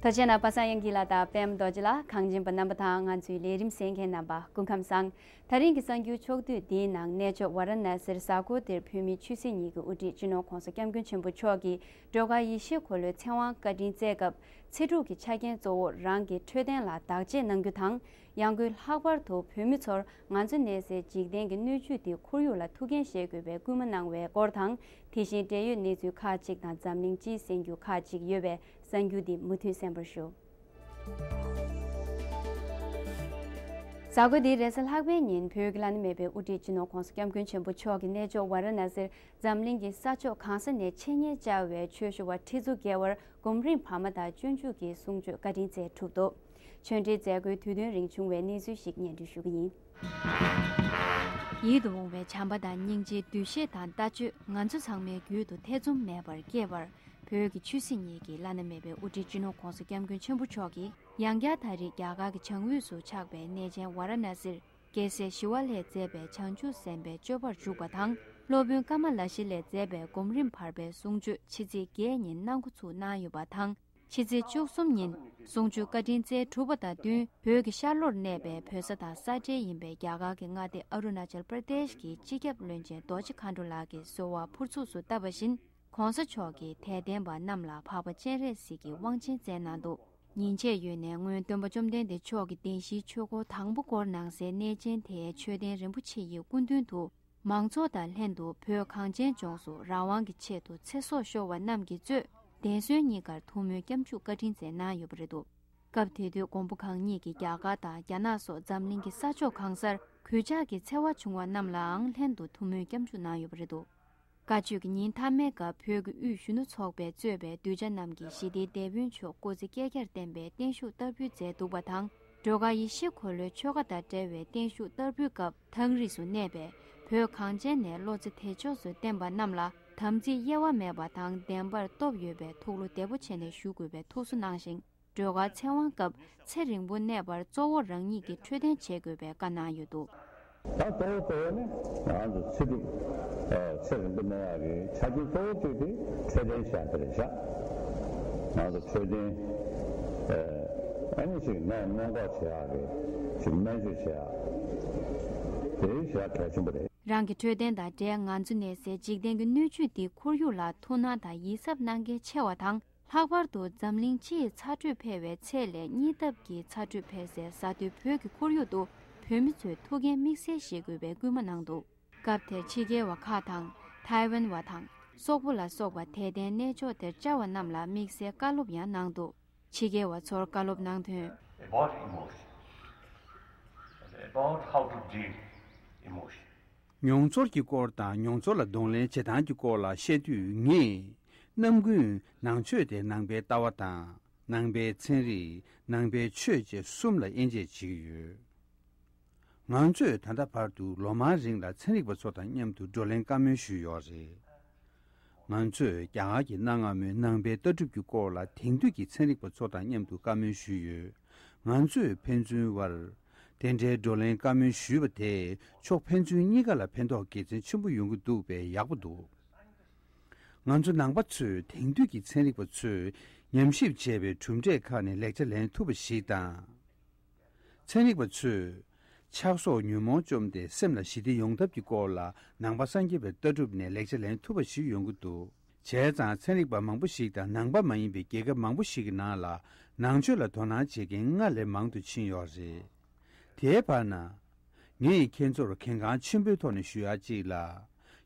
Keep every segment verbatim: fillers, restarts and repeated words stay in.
ཐུགས་རྗེ་གནང་། པ་སངས་དབྱངས་སྐྱིད་ལགས་དང་པད་མ་རྡོ་རྗེ་ལགས། གངས་ཅན་པ་རྣམ་པ་དང་ང་ཚོའི་ལས་རིམ་གསན་མཁན་རྣམ་པ་སྐུ་ཁམས་བཟང་། ད་རིང་གི་གསར་འགྱུར་ཕྱོགས་བསྡུས་འདིའི་ནང་གནས་མཆོག་ཝཱ་ར་ཎ་སིར་གཟའ་འཁོར་འདིར་བོད་མིའི་ཆོས་སྲིད་གཉིས་ཀྱི་དབུ་ཁྲིད་སྤྱི་ནོར་༧གོང་ས་༧སྐྱབས་མགོན་ཆེན་པོ་མཆོག་གིས་སྒྲོལ་དཀར་ཡེ་ཤེས་འཁོར་ལོའི་ཚེ་དབང་བཀའ་དྲིན་སྩལ་སྐབས་ཚེ་སྒྲུབ་ཀྱི་ཆ་རྐྱེན་གཙོ་བོར་རང་གི་འཕྲོད་བསྟེན་ལ་བདག་གཅེས་གནང་རྒྱུ་དང་། ཡང་སྒོས་ལྷག་པར་དུ་བོད་མི་ཚོར་ང་ཚོ་གནས་སའི་འཇིག་རྟེན་གྱི་སྣོད་བཅུད་དེ་ཁོར་ཡུག་ལ་ཐུགས་འགན་བཞེས་དགོས་པའི་སྐུལ་མ་གནང་བའི་སྐོར་དང་། དེ་བཞིན་འབྲེལ་ཡོད་གནས་ཚུལ་ཁག་ཅིག་དང་འཛམ་གླིང་སྤྱིའི་གསར་འགྱུར་ཁག་ཅིག་ཡོད་པས་གསར་འགྱུར་འདི་མུ་མཐུད་གསན་པར་ཞུ། གཟའ་འཁོར་འདིའི་རེས་གཟའ་ལྷག་པའི་ཉིན་བོད་ཀྱི་བླ་ན་མེད་པའི་དབུ་ཁྲིད་སྤྱི་ནོར་༧གོང་ས་༧སྐྱབས་མགོན་ཆེན་པོ་མཆོག་གི་གནས་མཆོག་ཝཱ་ར་ཎ་སིར་འཛམ་གླིང་གི་ས་ཕྱོགས་གང་ས་ནས་འཆད་ཉན་བཅར་བའི་ཆོས་ཞུ་བ་ཁྲི་ཚོ་བརྒལ་བར་སྒོམ་རིམ་བར་མ་དང་སྤྱོད་འཇུག་གི་གསུང་ཆོས་བཀའ་དྲིན་སྩལ་གྲུབ་འདུག་ཆོས་འབྲེལ་མཛད་སྒོའི་དུས་སྟོན་རིང་བྱུང་བའི་གནས་ཚུལ་ཞིག་སྙན་སྒྲོན་ཞུ་གི་ཡིན། ཡིད་དུ་འོང་བའི་བྱམས་པ་དང་སྙིང་རྗེའི་འདུ་ཤེས་དང་ལྟ་སྤྱོད་ང་ཚོ་ཚང་མའི་རྒྱུད་དུ་ཐེ་ཚོམ་མེད་པར་སྐྱེས་པར། བོད་ཀྱི་ཆོས་སྲིད་གཉིས་ཀྱི་བླ་ན་མེད་པའི་དབུ་ཁྲིད་སྤྱི་ནོར་༧གོང་ས་༧སྐྱབས་མགོན་ཆེན་པོ་མཆོག་གིས་ཡང་བསྐྱར་ད་རེས་རྒྱ་གར་གྱི་བྱང་ངོས་སུ་ཆགས་པའི་གནས་ཆེན་ཝཱ་ར་ཎ་སིར། རྒྱལ་སྲས་ཞི་བ་ལྷས་མཛད་པའི་བྱང་ཆུབ་སེམས་དཔའི་སྤྱོད་པར་འཇུག་པ་དང་། སློབ་དཔོན་ཀ་མ་ལ་ཤཱི་ལས་མཛད་པའི་སྒོམ་རིམ་བར་པའི་གསུང་ཆོས་ཕྱི་ཚེས་བརྒྱད་ཉིན་གནང་འགོ་ཚུགས་གནང་ཡོད་པ་དང་། ཕྱི་ཚེས་བཅུ་གསུམ་ཉིན་གསུང་ཆོས་བཀའ་དྲིན་སྩལ་གྲུབ་པ་དང་བསྟུན། བོད་ཀྱི་ཤར་ལྷོར་གནས་པའི་བོད་ས་དང་ས་འབྲེལ་ཡིན་པའི་རྒྱ་གར་གྱི་མངའ་སྡེ་ཨ་རུ་ན་ཅལ་པར་དེཤ་གི་སྤྱི་ཁྱབ་བློན་ཆེན་རྡོ་རྗེ་མཁའ་འགྲོ་ལགས་ཀྱིས་གསོལ་བ་ཕུར་ཚུགས་སུ་བཏབ་པ་བཞིན། ྋགོང་ས་མཆོག་གིས་དད་ལྡན་པ་རྣམས་ལ་འཕགས་པ་སྤྱན་རས་གཟིགས་ཀྱི་དབང་ཆེན་སྩལ་གནང་འདུག་ཉིན་ཕྱེད་ཡོལ་ནས་སྔོན་སྟོན་པ་བཅོམ་ལྡན་འདས་མཆོག་གི་བདེན་བཞིའི་ཆོས་འཁོར་དང་པོ་བསྐོར་གནང་སའི་གནས་ཆེན་དེའི་མཆོད་རྟེན་རིན་པོ་ཆེ་ཡི་སྐུ་མདུན་དུ། མང་ཚོགས་དང་ལྷན་དུ་བོད་གངས་ཅན་ལྗོངས་སུ་རང་དབང་གི་ཆེད་དུ་ཚེ་སྲོག་ཤོར་བ་རྣམས་ཀྱིས་གཙོས་བདེན་གསོལ་གཉིས་ཀར་ཐུགས་སྨོན་སྐྱབས་འཇུག་བཀའ་དྲིན་སྩལ་གནང་ཡོད་པ་རེད་འདུག་སྐབས་དེ་དུས་མགོན་པོ་གང་ཉིད་ཀྱིས་རྒྱ་གར་དང་རྒྱ་ནག་སོགས་འཛམ་གླིང་གི་ས་ཕྱོགས་གང་སར་གུས་ཕྱག་གི་འཚེ་བ་བྱུང་བ་རྣམས་ལའང་ལྷན་དུ་ཐུགས་སྨོན་སྐྱབས་འཇུག་གནང་ཡོད་པ་རེད་འདུག་བཀའ་ཆོས་ཀྱི་ཉིན་མཐའ་མའི་སྐབས་བོད་ཀྱི་དབུས་གཞོན་ནུ་ཚོགས་པའི་གཙོས་པའི་གདུལ་བྱ་རྣམས་ཀྱིས་ཞི་བདེའི་དེད་དཔོན་མཆོག་སྐུ་ཚེ་བསྐལ་བརྒྱར་བརྟན་པའི་བརྟན་བཞུགས་བསྟར་འབུལ་མཛད་འདུག་པ་དང་། སྒྲོལ་དཀར་ཡེ་ཤེས་འཁོར་ལོའི་ཆོ་ག་དང་འབྲེལ་བའི་བརྟན་བཞུགས་བསྟར་འབུལ་སྐབས་ཐང་རིས་སུ་གནས་པའི་བོད་གངས་ཅན་ནས་བློ་རྩེ་བདེ་མཆོག་ཚོས་བསྟེན་པ་རྣམས་ལ་དམ་ཚིག་གཡེལ་བ་མེད་པ་དང་བདེན་པར་སྟོབས་ཡོད་པའི་ཐུགས་བློ་བདེ་པོ་བྱས་ནས་བཞུགས་དགོས་པའི་ཐུགས་གསོ་གནང་ཞིང་། སྒྲོལ་དཀར་ཚེ་དབང་སྐབས་ཚེ་རིང་པོ་གནས་པར་གཙོ་བོ་རང་ཉིད་ཀྱིས་འཕྲོད་བསྟེན་བྱེད་དགོས་པའི་བཀའ་གནང་ཡོད་འདུག་ད་གཙོ་བོ་གཙོ་བོ་ནི་ང་ཚོ་ཚེ་སྒྲུབ། ཨ་ཚེ་རིང་པོ་གནས་ཡག་གི་ཆ་རྐྱེན་གཙོ་བོ་གཅིག་དེ་འཕྲོད་བསྟེན་བྱ་དེ་རེད་ཤག་ང་ཚོ་འཕྲོད་བསྟེན། ཨ་ནི་ཅིག་ནད་སྔོན་འགོག་བྱེད་ཡག་གི་ཅིག་སྨན་བཅོས་བྱེད་ཡག་དེ་ཞེ་དྲག་གལ་ཆེན་པོ་རེད། རང་གི་འཕྲོད་བསྟེན་དང་འབྲེལ་ང་ཚོ་གནས་སའི་འཇིག་རྟེན་གྱི་སྣོད་བཅུད་འདི་ཁོར་ཡུག་ལ་ཐུགས་སྣང་དང་ཡིད་གཟབ་གནང་མཁན་ཆེ་བ་དང་། ལྷག་པར་དུ་འཛམ་གླིང་སྤྱིའི་ཚ་དྲོད་འཕེལ་བའི་ཚད་ལས་གཉིས་ལྡབ་ཀྱི་ཚ་དྲོད་འཕེལ་སའི་ས་མཐོའི་བོད་ཀྱི་ཁོར་ཡུག་ཏུ་བོད་མི་ཚོས་ཐུགས་འགན་དམིགས་བསལ་བཞེས་དགོས་པའི་སྐུལ་མ་གནང་འདུག་སྐབས་དེར་ཕྱི་རྒྱལ་བ་ཁག་དང་ཐའེ་ཝན་བ་དང་སོག་པོ་ལ་སོགས་པ་དད་ལྡན་གནས་མཆོག་དེར་བཅར་བ་རྣམས་ལ་དམིགས་བསལ་བཀའ་སློབ་ཡང་གནང་འདུག་ཕྱི་རྒྱལ་བ་ཚོར་བཀའ་སློབ་གནང་དོན། About emotion. About how to deal emotion. མྱོང་ཚོར་གྱི་སྐོར་དང་མྱོང་ཚོར་ལ་གདོང་ལེན་བྱེད་སྟངས་ཀྱི་སྐོར་ལ་བཤད་དུས་ངས་རྣམ་ཀུན་ནང་ཆོས་དེ་ནང་པའི་ལྟ་བ་དང་ནང་པའི་ཚན་རིག་ནང་པའི་ཆོས་བཅས་གསུམ་ལ་དབྱེ་འབྱེད་བྱེད་ཀྱི་ཡོད། ང་ཚོས་ད་ལྟ་བར་དུ་ལོ་མང་རིང་ལ་ཚན་རིག་པ་ཚོ་དང་མཉམ་དུ་བགྲོ་གླེང་བཀའ་མོལ་ཞུས་ཡོད་རེད། ང་ཚོས་རྒྱ་གར་གྱི་གནའ་སྔ་མོའི་ནང་པའི་ལྟ་གྲུབ་ཀྱི་སྐོར་ལ་དེང་དུས་ཀྱི་ཚན་རིག་པ་ཚོ་དང་མཉམ་དུ་བཀའ་མོལ་ཞུས་ཡོད། ང་ཚོས་ཕན་ཚུན་དབར་དེ་འདྲའི་བགྲོ་གླེང་བཀའ་མོལ་ཞུས་པ་དེས་ཕྱོགས་ཕན་ཚུན་གཉིས་ཀ་ལ་ཕན་ཐོགས་དགེ་མཚན་ཆེན་པོ་ཡོང་གི་འདུག་པས་ཡག་པོ་འདུག་ང་ཚོ་ནང་པ་ཚོས་དེང་དུས་ཀྱི་ཚན་རིག་པ་ཚོས་ཉམས་ཞིབ་བྱས་པའི་གྲུབ་འབྲས་ཁག་ནས་ལེགས་ཆ་ལེན་ཐུབ་པ་ཞིག་དང་། ཚན་རིག་པ་ཚོས་ཆགས་སོགས་ཉོན་མོངས་བཅོམ་སྟེ་སེམས་ལ་ཞི་བདེ་ཡོང་ཐབས་ཀྱི་སྐོར་ལ་ནང་པ་སངས་རྒྱས་པའི་ལྟ་གྲུབ་ནས་ལེགས་ཆ་ལེན་ཐུབ་པ་ཞིག་ཡོང་གི་འདུག་བྱས་ཙང་ཚན་རིག་པ་མང་པོ་ཞིག་དང་ནང་པ་མ་ཡིན་པའི་རྒྱལ་ཁབ་མང་པོ་ཞིག་གི་ནང་ལ་ནང་ཆོས་ལ་དོ་སྣང་བྱེད་མཁན་སྔར་ལས་མང་དུ་ཕྱིན་ཡོད་རེད། དེའི་བར་ན། ངས་ཁྱེད་ཚོར་གལ་འགངས་ཆེན་པོའི་ཐོག་ནས་ཞུ་ཡག་གཅིག་ལ།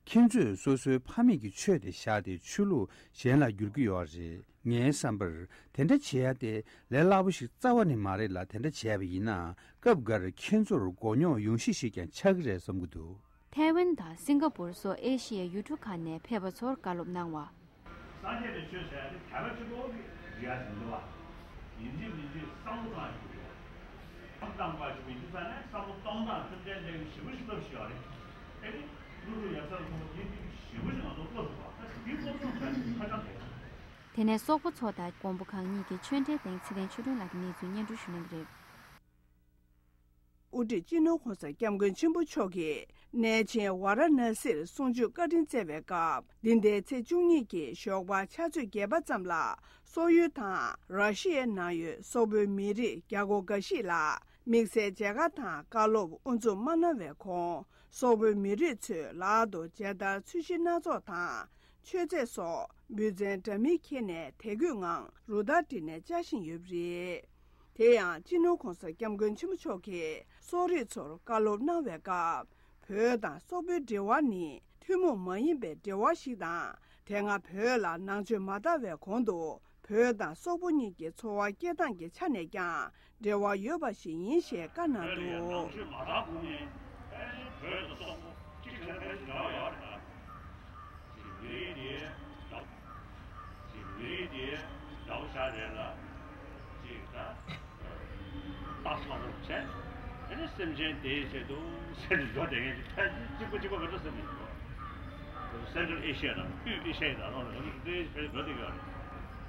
ཁྱེད་ཚོས་སོ་སོའི་ཕ་མེས་ཀྱི་ཆོས་དེ་བཞག་སྟེ་ཆོས་ལུགས་གཞན་ལ་བསྒྱུར་གྱི་ཡོད་རེད། ངའི་བསམ་པར་དེ་འདྲ་བྱེད་ཡ་དེ་ལས་སླ་པོ་ཞིག་རྩ་བ་ནས་མ་རེད་ལ། དེ་འདྲ་བྱས་པ་ཡིན་ན་སྐབས་འགར་ཁྱེད་ཚོར་མགོ་རྙོག་ཡོང་གཞི་ཞིག་ཀྱང་ཆགས་ཀྱི་རེད་བསམ་གྱི་འདུག་ཐའེ་ཝན་དང་སིང་ག་པུར་སོགས་ཨེ་ཤི་ཡའི་ཡུལ་གྲུ་ཁག་ནས་ཕེབས་པ་ཚོར་བཀའ་སློབ་གནང་བ། སངས་རྒྱས་པའི་ཆོས་ཟེར་ཡ་དེ་ག་རེ་གཅིག་པོ་རེད་ཡ་ཟེར་འདུག་བ། ཡིན་གཅིག་མིན་གཅིག་བསམ་བློ་བཏང་ཡ་ཞིག་རེད། བསམ་བཏང་དགོས་ཞིག་མིན་གཅིག་ས་ནས་བསམ་བློ་གཏོང་སྟངས་ཐུབ་བསྟན་ལྡན་གྱི་ཞེ་པོ་ཞིག་སློབ་ཞིག་ཡོད་རེད། ཨེ་ནི་ཀླུ་སྒྲུབ་ཡབ་སྲས་ལ་སོགས་པ་དེ་དེ་ཞེ་པོ་ཞིག་ང་ཚོ་སློབ་ཐུབ་པ་ད་དེ་སློབ་སྦྱོང་བྱ་ཞིག་ཧ་ཅང་གལ་ཆེ། དེ་ནས་སོག་པོ་ཚོ་དང་མགོན་པོ་གང་ཉིད་ཀྱི་ཆོས་འབྲེལ་སྟེང་ཚེ་བརྟན་ཆོས་སྒྲོན་ལགས་ཀྱིས་གནས་ཚུལ་སྙན་སྒྲོན་ཞུ་གནང་གི་རེད། དབུ་ཁྲིད་སྤྱི་ནོར་༧གོང་ས་༧སྐྱབས་མགོན་ཆེན་པོ་མཆོག་གིས་ གནས་ཆེན་ཝཱ་ར་ཎ་སིར་གསུང་ཆོས་བཀའ་དྲིན་སྩལ་བའི་སྐབས། འདི་ཟླའི་ཚེས་བཅུ་གཉིས་ཀྱི་ཞོགས་པ་ཆུ་ཚོད་བརྒྱད་པ་ཙམ་ལ། སོག་ཡུལ་དང་ར་ཤི་ཡའི་ནང་ཡོད་སོག་པོའི་མི་རིགས་བརྒྱ་སྐོར་འགའ་ཞིག་ལ། དམིགས་བསལ་མཇལ་ཁ་དང་བཀའ་སློབ་དབུ་འཛུགས་མ་གནང་བའི་གོང་། སོག་པོའི་མི་རིགས་ཚོས་ལག་ཏུ་མཇལ་དར་ཚོས་གཞི་སྣ་ཚོགས་དང་། མཆོད་རྫས་སོགས་འབུལ་ཚན་འདྲ་མིན་འཁྱེར་ནས་དད་གུས་ངང་རུ་སྟར་བསྒྲིགས་ནས་བཅར་བཞིན་ཡོད་པ་རེད། དེ་ཡང་སྤྱི་ནོར་༸གོང་ས་༸སྐྱབས་མགོན་ཆེན་པོ་མཆོག་གིས་སོག་རིགས་ཚོར་བཀའ་སློབ་གནང་བའི་སྐབས། བོད་དང་སོག་པོའི་འབྲེལ་བ་ནི་ཐུན་མོང་མ་ཡིན་པའི་འབྲེལ་བ་ཞིག་དང་། དེ་སྔ་བོད་ལ་ནང་ཆོས་མ་དར་བའི་གོང་དུ། བོད་དང་སོག་པོ་གཉིས་ཀྱི་འཚོ་བ་སྐྱེལ་སྟངས་ཀྱི་ཆ་ནས་ཀྱང་འབྲེལ་བ་ཡོད་པ་ཞིག་ཡིན་ཞེས་བཀའ་གནང་འདུག། ནང་ཆོས་མ་དར་གོང་ནས་ཕལ་ཆེར་བོད་དང་སོག་པོ་གཅིག་བྱས་ན་ཕལ་ཆེར་འབྲེལ་བ་ཡོད་རེད་ད། ཅིག་མི་རིགས་དེ་འདྲ་ཅིག་མི་རིགས་དེ་འདྲ་བོ་ཤ་རེད་ལ། ཅིག་ད་རྟ་ཚ་པོ་བྱས། ཨ་ནི་སེམས་ཅན་དེའི་ཆེད་དུ་སེམས་འགྲོ་བསྡད་མཁན་ཅིག་ཕལ་ཆེར་གཅིག་པ་གཅིག་པ་མེད་འགྲོ་བསམ་གྱི་འདུག། སེན་ཊྲལ་ཨེ་ཤི་ཡ་དང་དབུས་ཨེ་ཤི་ཡ་དང་ལོག་ནས་འགྲོ་འདི་ཕལ་ཆེར་འགྲོ་བསྡད་ཀྱི་ཡོད་རེད།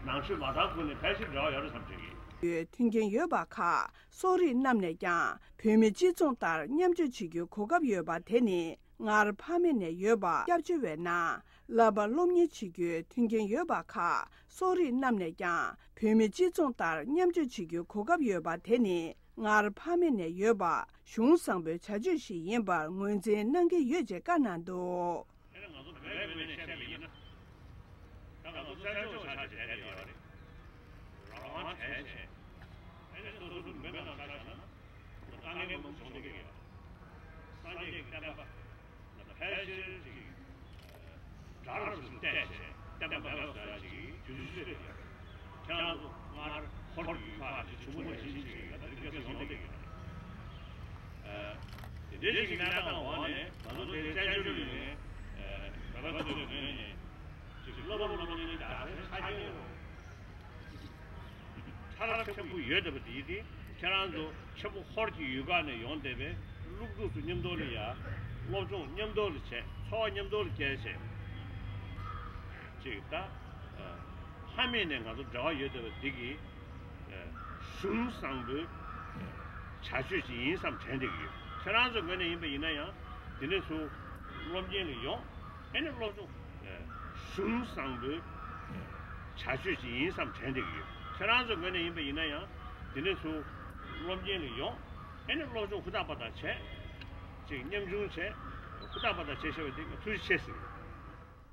ནང་ཆོས་མ་དར་གོང་ནས་ཕལ་ཆེར་འབྲེལ་བ་ཡོད་རེད་བསམ་བྱེད་ཀྱི། ཡོད་མཐུན་རྐྱེན་ཡོད་པ་ཁག་སོག་རིགས་རྣམས་ནས་ཀྱང་བོད་མི་སྤྱི་མཚུངས་ལྟར་མཉམ་སྤྱོད་བྱེད་རྒྱུའི་གོ་སྐབས་ཡོད་པ་དེ་ནི། སྔར་ཕ་མེས་ནས་ཡོད་པ་སྐྱབས་བཅོལ་བའི་ནང་བསླབ་པ་སློབ་གཉེར་བྱེད་རྒྱུའི་མཐུན་རྐྱེན་ཡོད་པ་ཁག་སོག་རིགས་རྣམས་ནས་ཀྱང་བོད་མི་སྤྱི་མཚུངས་ལྟར་མཉམ་སྤྱོད་བྱེད་རྒྱུའི་གོ་སྐབས་ཡོད་པ་དེ་ནི། སྔར་ཕ་མེས་ནས་ཡོད་པ་གཞུང་བཟང་པོའི་བྱ་སྤྱོད་ཞིག་ཡིན་པར་ངོས་འཛིན་གནང་གི་ཡོད་ཅེས་བཀའ་གནང་འདུག། དེ་ནི་ང་ཚོ་བོད་པའི་ངོས་ནས་བཤད་པ་ཡིན་ན། ད་ང་ཚོ་བཙན་བྱོལ་བ་ཆགས་བྱས་བསྡད་ཡོད་རེད། རང་དབང་བྲལ་བྱས། ཨེ་ནས་སོ་སོ་ལུགས་མེད་ནང་ཆ་བཞག་ན། དཀའ་ངལ་མང་པོ་བྱུང་བསྡད་ཀྱི་ཡོད་རེད། སངས་རྒྱས་ཀྱི་བསྟན་པ་ལ་ཕལ་ཆེར་ཅིག་དགྲ་རབ་ཏུ་བལྟས་བྱས་བསྟན་པ་མེད་པ་བཟོ་ཡ་ཅིག་དུས་ཚོད་ཅིག་རེད། ཁྱེད་རང་ཚོ་སྔར་ཧོར་གྱི་ཡུལ་ཁག་ཅིག་བྱུང་བ་ནང་བཞིན་ཅིག་ད་དེ་རིང་ཁ་སང་ཡོང་བསྡད་ཀྱི་ཡོད་རེད། ཨ། དེ་འདྲའི་ཞིག་གི་གནས་སྟངས་འོག་ནས་ང་ཚོ་དེ་བཙན་བྱོལ་ནས་བོད་པ་ཚོའི་ངོས་ནས་ཅིག་བསླབ་པ་སློབ་གཉེར་རྒྱག་ས་ཆ་རྐྱེན་ཕྲ་རགས་ཆེན་པོ་ཡོད་བསྡད་པ་དེ་དེ་ཁྱེད་རང་ཚོ་ཆེན་པོ་ཧོར་གྱི་ཡུལ་ཁག་ནས་ཡོང་བསྡད་པའི་སློབ་ཕྲུག་ཚོ་མཉམ་དུ་ལ་ཡ་སློབ་སྦྱོང་མཉམ་དུ་ལ་བྱས། འཚོ་བ་མཉམ་དུ་ལ་སྐྱེལ་བྱས། ཅིག་ད་ཕ་མེས་ནས་ང་ཚོ་འབྲེལ་བ་ཡོད་བསྡད་པ་འདི་གི་གཞུང་བཟང་པོའི་བྱ་སྤྱོད་ཅིག་ཡིན་བསམ་དྲན་བསྡད་ཀྱི་ཡོད། ཁྱེད་རང་ཚོའི་ངོས་ནས་ཡིན་པ་ཡིན་ན་ཡང་དེ་ནས་ཚུར་སློབ་གཉེར་ལ་ཡོང་། ཨེ་ནས་སློབ་སྦྱོང་གཞུང་བཟང་པོའི་བྱ་སྤྱོད་ཅིག་ཡིན་བསམ་དྲན་བསྡད་ཀྱི་ཡོད། ཁྱེད་རང་ཚོའི་ངོས་ནས་ཡིན་པ་ཡིན་ན་ཡང་དེ་ནས་ཚུར་སློབ་གཉེར་ལ་ཡོང་། ཨེ་ནས་སློབ་སྦྱོང་ཧུར་ཐག་པ་ཐག་བྱས། ཅིག་མཉམ་ཆུང་བྱས། ཧུར་ཐག་པ་ཐག་བྱས་ཤེས་པ་དེ་ཐུགས་རྗེ་ཆེ་ཟེར།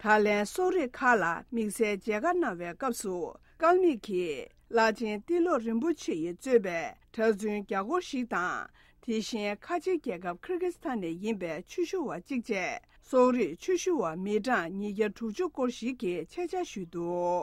ད་ལན་སོག་རིགས་ཁག་ལ་དམིགས་བསལ་མཇལ་ཁ་གནང་བའི་སྐབས་སུ། བཀའ་མིག་གིས་བླ་ཆེན་ཏི་ལོ་རིན་པོ་ཆེ་ཡིས་གཙོས་པའི་གྲྭ་བཙུན་བརྒྱ་སྐོར་ཞིག་དང་། དེ་བཞིན་ཁ་ཆེ་རྒྱལ་ཁབ་ཁིར་ཀི་སི་ཐན་ནས་ཡིན་པའི་ཆོས་ཞུ་བ་གཅིག་བཅས། སོག་རིགས་ཆོས་ཞུ་བ་མི་གྲངས་ཉིས་བརྒྱ་དྲུག་ཅུ་སྐོར་ཞིག་གིས་ཆེད་བཅར་ཞུས་འདུག།